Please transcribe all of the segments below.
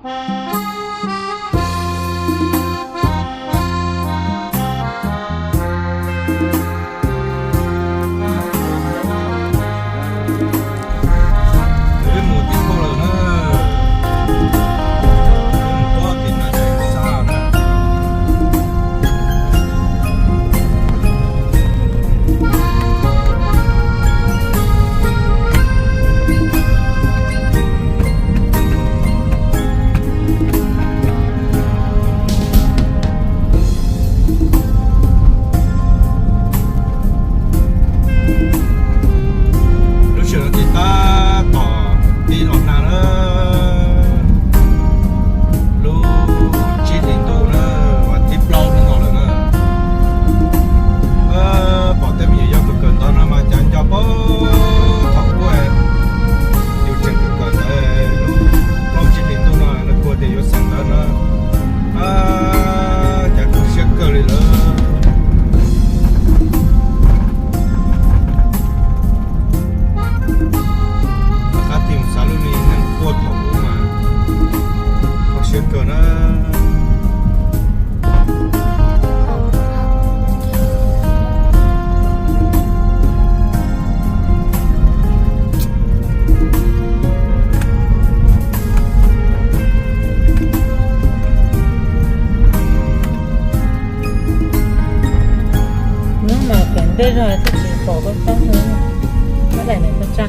Lub sij hawm no ces tab tom pib los nag na, lub tsib hlis ntuj na, vas thib plaub hnub no lawm na. Pom tej me nyuam yaus kawm kawm ntawv no mas cas nco pab thaum ub yus tseem kawm kawm ntawv, lub plaub tsib hlis ntuj no nws kuj tias yuav xeem ntawv na, cas kho siab kawg li lawm. Rov qab tig mus xav lub me neej quaj thaum ub mas kho siab kawg na. Hnub no pem ntej zog thiaj tsis pom koj tsob ntawd, koj daim ntawd koj tsa.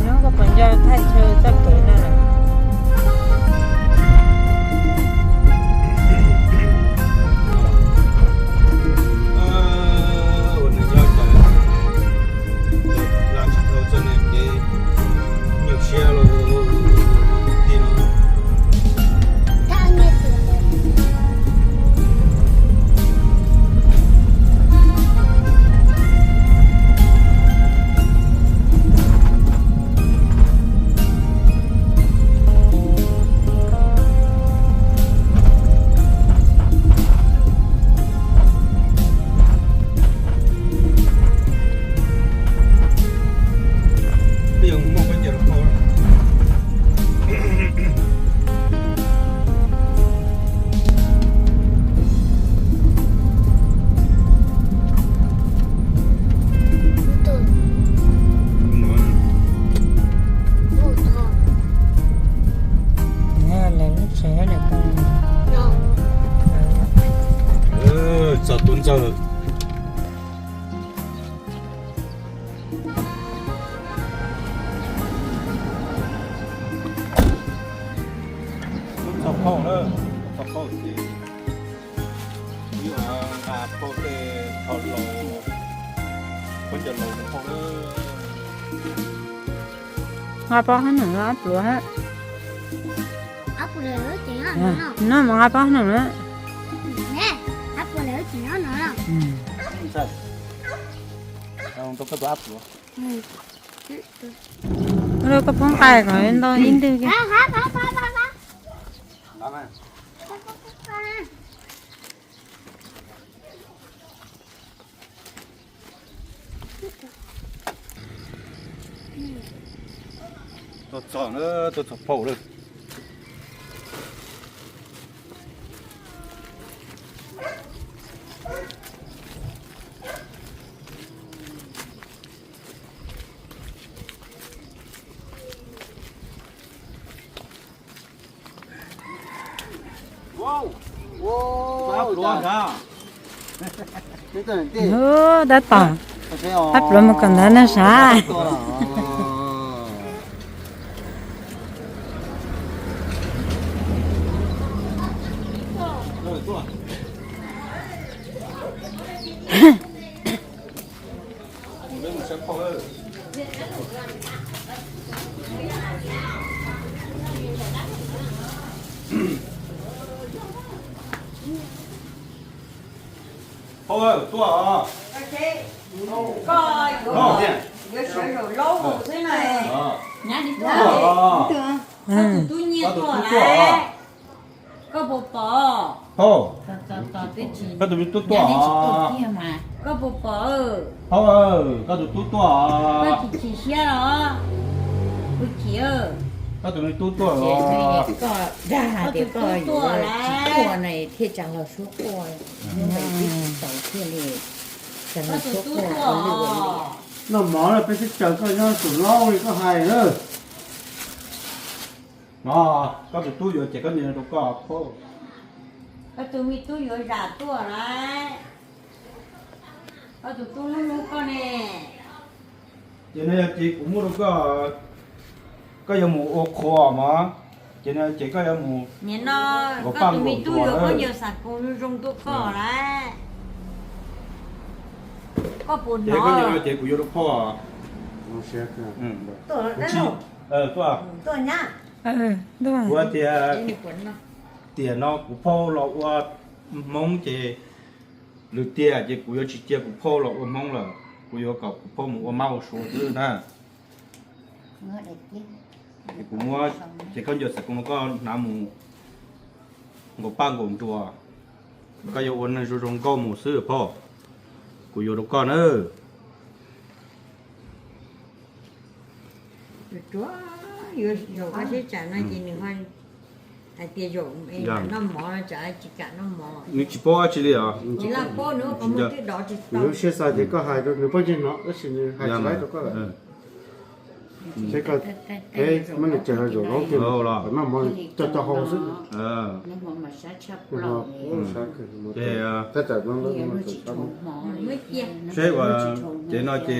Nyob koj puas nco thaj chaw txoj kev no lawm? Ua nws nyob cas lam tsis tau txoj niag kev nyuaj siab los ti no. Txog tub ntxawg. Txog phauj na, txog phauj ces wb nqa phauj tej tho laus, khaub ncaws laus rau phauj na. Nqa pob qab nees ob pluav. No mas nqa pob qab nees na. Koj poob nqaij kom ntau ib ntwg kiag. Tuaj txog na, tuaj txog phauj lawm. Tab tom, tab pluav mus kom ntawd na sav. Phauj, tuaj os. Koj yuav, yuav sawv zaum laub xwb na. Koj tus tub nyiaj tuaj lawm. Koj puas pom? Phauj, koj tus me tub tuaj os. Koj puas pom? Phauj, koj tus tub tuaj os. Koj chim chim siab los? Kuv chim. Koj tus me tub tuaj os. Koj tus tub tuaj lawm. Thiaj tsa los suab quaj, tsis tau thiaj li tsa los suab quaj. Noj mov na, peb twb caw koj nyob tus laub li koj hais na. No, koj tus tub yuav ces koj nias rau koj phauj. Koj tus me tub yuav zam tuaj lawm. Koj tus tub hlub hlub koj ne. Ces no yog ces kuv muab rau koj, koj yuav mus ua qhua mog. Ces no ces koj yuav mus, nim no koj tus me tub yuav khaub ncaws xav koos zoo zoo tuaj koj lawm. Koj puas hnov? Ces kuv yuav rau phauj. Kuv tias, tiam no kuv phauj los ua Hmoob ces lwm tiam ces kuv yuav tsis cia kuv phauj los ua Hmoob lawm, kuv yuav kom kuv phauj mus ua mab ua suav xwb na. Ces kuv muab ces khaub ncaws xav koos no koj hnav mus nkaum paj nkaum nruas, koj yuav ua neeg zoo zoo nkauj mus xwb phauj. Kuv yuav rau koj na. Nws tsis paub dab tsi li os. Nws siab xav ces koj hais rau nws poj ntxoog no tab sis nws hais tsis laib rau koj lawm. Ces koj, peb muab nws tsaws hauv zaum laub kiag, noj mov coj coj hau xwb. Seb uas ces no ces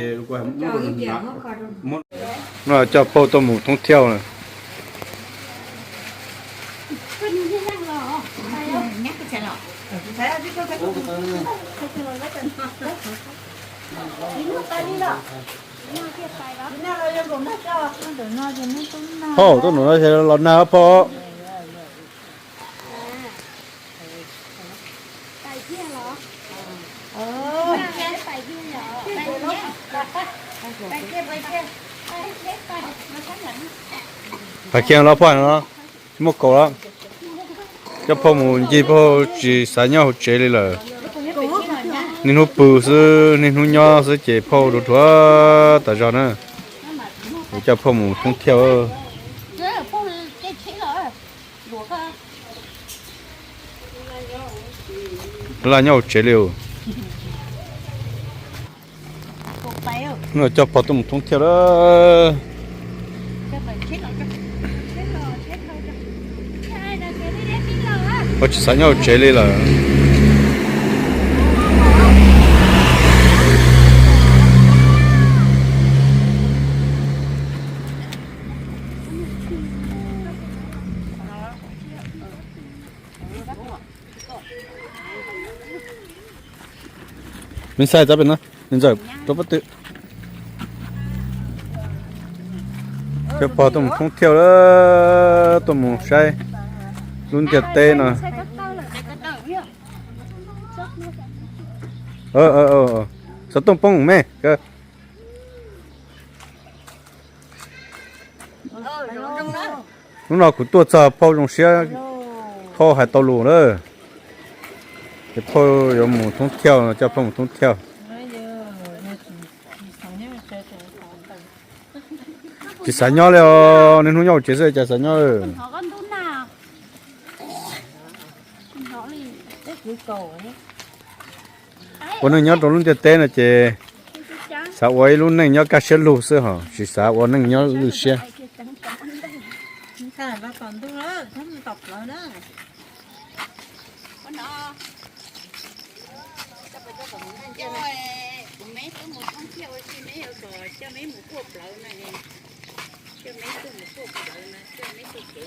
no coj phauj tuaj mus thoob thiauj na. Phauj, tuaj num no los nag phauj. Pais kiag los phauj, tsis muaj kaus lawm. Coj phauj mus ncig phauj tsis xav nyob hauv tsev li lawm. Niaj hnub pw xwb, niaj hnub nyob xwb ces phauj dhuav dhuav tas zog na. Kuv coj phauj mus thoob thiauj. Laj nyob hauv tsev li os. No coj phauj tuaj mus thoob thiauj lawm. Phauj tsis xav nyob hauv tsev li lawm. Me ntxhais, txhob pem no, me ntxawm rau pob tw. Coj phauj tuaj mus thoob thiauj lawm, tuaj mus saib lub ntiaj teb no. Xov tooj poob me. Hnub no kuv tuaj txog phauj zoo siab, phauj hais tau lus lawm. Ces phauj yuav mus thoob thiauj, coj phauj mus thoob thiauj. Tsis xav nyob li os, niaj hnub nyob hauv tsev xwb cas xav nyob. Ua neej nyob rau lub ntiaj teb no ces xav ua ib lub neej nyob kaj siab lug xwb hos tsis xav ua neej nyob lwj siab. Tom ntug tom plaws na. No, kuv me twb mus thoob thiab ua si, me yuav kom coj me mus kuaj plawv no, coj me tuaj mus kuaj plawv no, coj me tuaj kev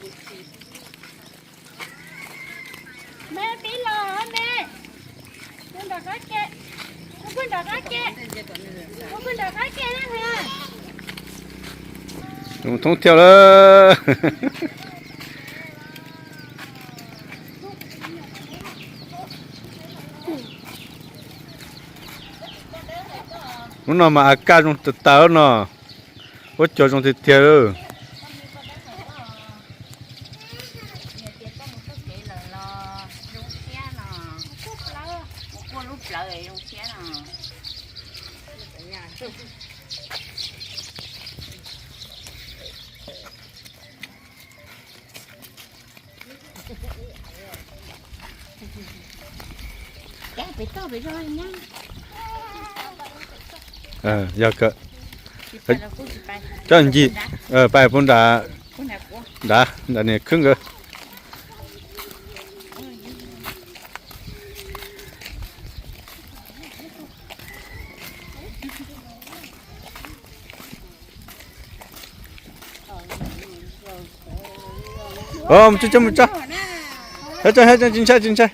ua si. Me pib los me, kuv nram qab ke, kuv pheej nram qab ke, kuv pheej nram qab ke na. Mus thoob thiab lawm. Lub no mas a kaj zoo tas tas lub no. Huab cua zoo tiag tiag lawm. Yog kawg, coj ncig pais puag nrad, nrad, nrad niam khwb nkawd. Mus tso, mus tso, mus tso, tsis ntshai, tsis ntshai.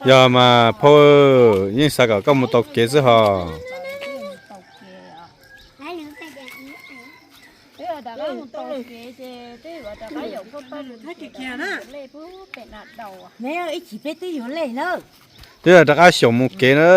Yog mas phauj, yeej xav kom koj mus tau kev xwb hos. Twb yog rov qab xyaum mus kev na.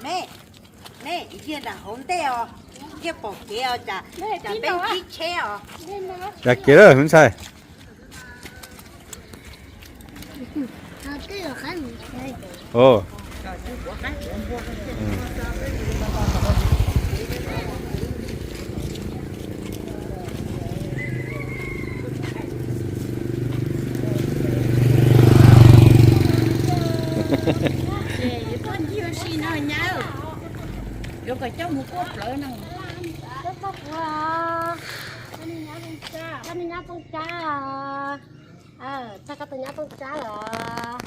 Me, me, ntsia nram hauv ntej os, ntsia pom kev os, cas peb ntsib tsheb os. Cas kev lawm me ntxhais. Ces yuav tuaj ncig ua si no nyab, yuav kom coj mus kuaj plawv no. Koj puas, koj niag nyab Tooj Tsab, txog koj tus nyab Tooj Tsab los,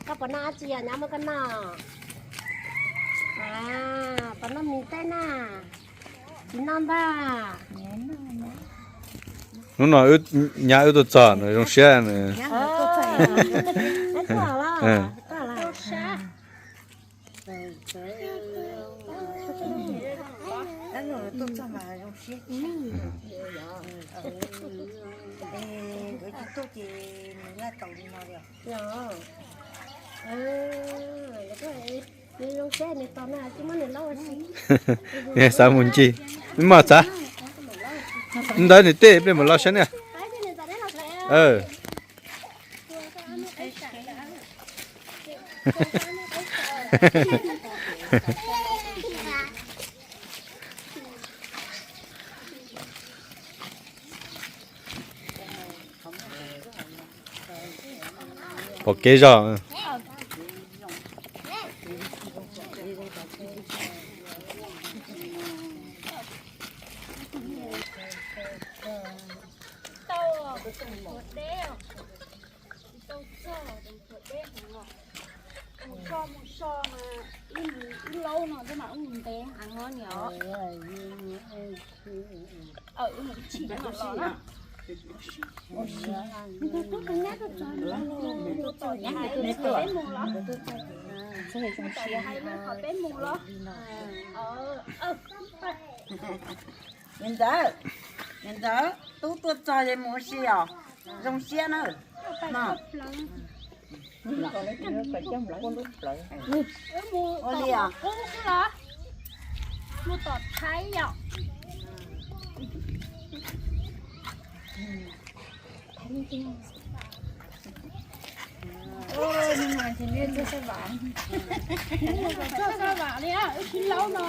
koj puas noj dab tsi os nyab muab koj noj? Puas noj mis teb na? Tsis noj ntag. Hnub no nyab wb tuaj txog no zoo siab. Xav mus ncig, maj xav, ntawd nws tej peb mus los saib na. Pom kev zog. Mus so mus so mas ib laub no xwb mas wb mus ntev heev no niam. Wb mus ib chim no los na. Peb mus los? Hais lub qhov peb mus los? Niam ntxawm, niam ntxawm, tub tuaj txog es mus ua si os, zoo siab na. Ua li os. Mus tom Thaib yom. Txog sab vam li, wb sib laub no.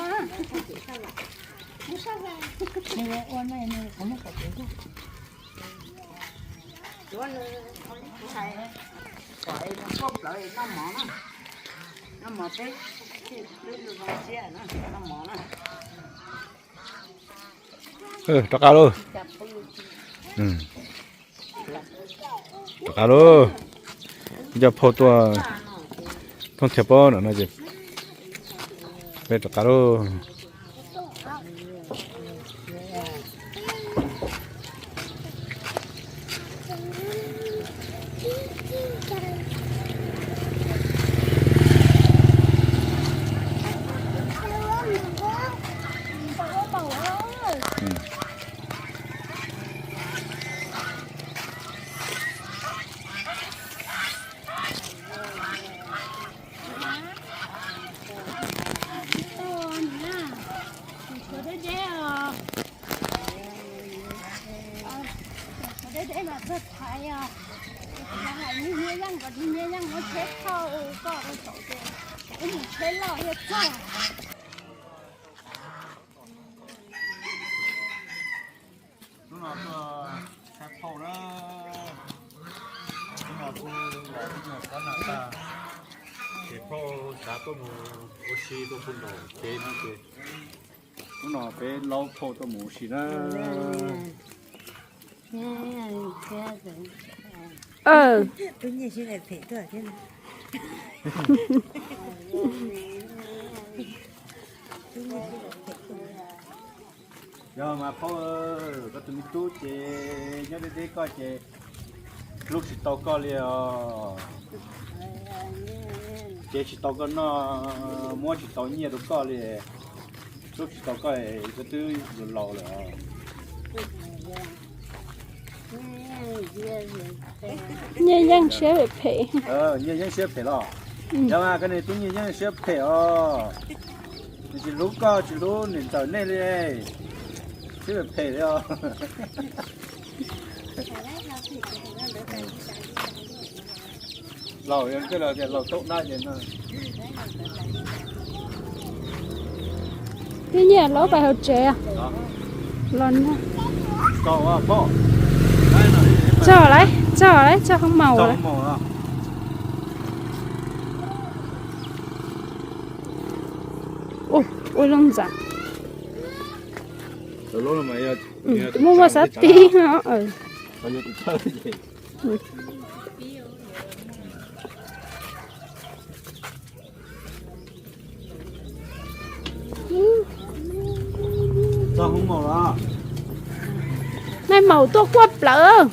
Noj mov, noj mov peb, peb zoo siab noj mov na. Rov qab lauj. Rov qab lauj. Coj phauj tuaj thoob thiab pob no no ces peb rov qab lauj. Tshuav deb deb os. Tshuav deb deb mas txog Thaib os. Kuv hais Nyiaj Yeej kom Nyiaj Yeej muab tsheb thauj koj rau saud ces wb mus tsheb loj thiaj txog. Hnub no tuaj saib phauj na. Hnub no kuj los ib nyuag kob nag tag, ces phauj xav tuaj mus ua si tuaj puag nraum kev no ces hnub no peb laub phauj tuaj mus ua si na. Yog mas phauj, koj tus me tub ces nyob deb deb koj ces hlub tsis tau koj li os. Cev tsis tau koj noj, muab tsis tau nyiaj rau koj li. Hlub tsis tau koj, koj twb yuav laus lawm. Nyiaj Yeej siab phem. Nyiaj Yeej siab phem los? Yog mas koj niag tub Nyiaj Yeej siab phem os. Nws tsis hlub koj tsis hlub niam ntxawm nej li, siab phem li os. Laus yog tej laus tias laus taub dab ces no. Twb nyiam laub pais hauv tsev. Los no. Txog lawm, txog lawm, txog hoob maus lawm. Ua zoo ntxam. Muaj muaj xav tib no. Nais maum tuaj quaj plawv.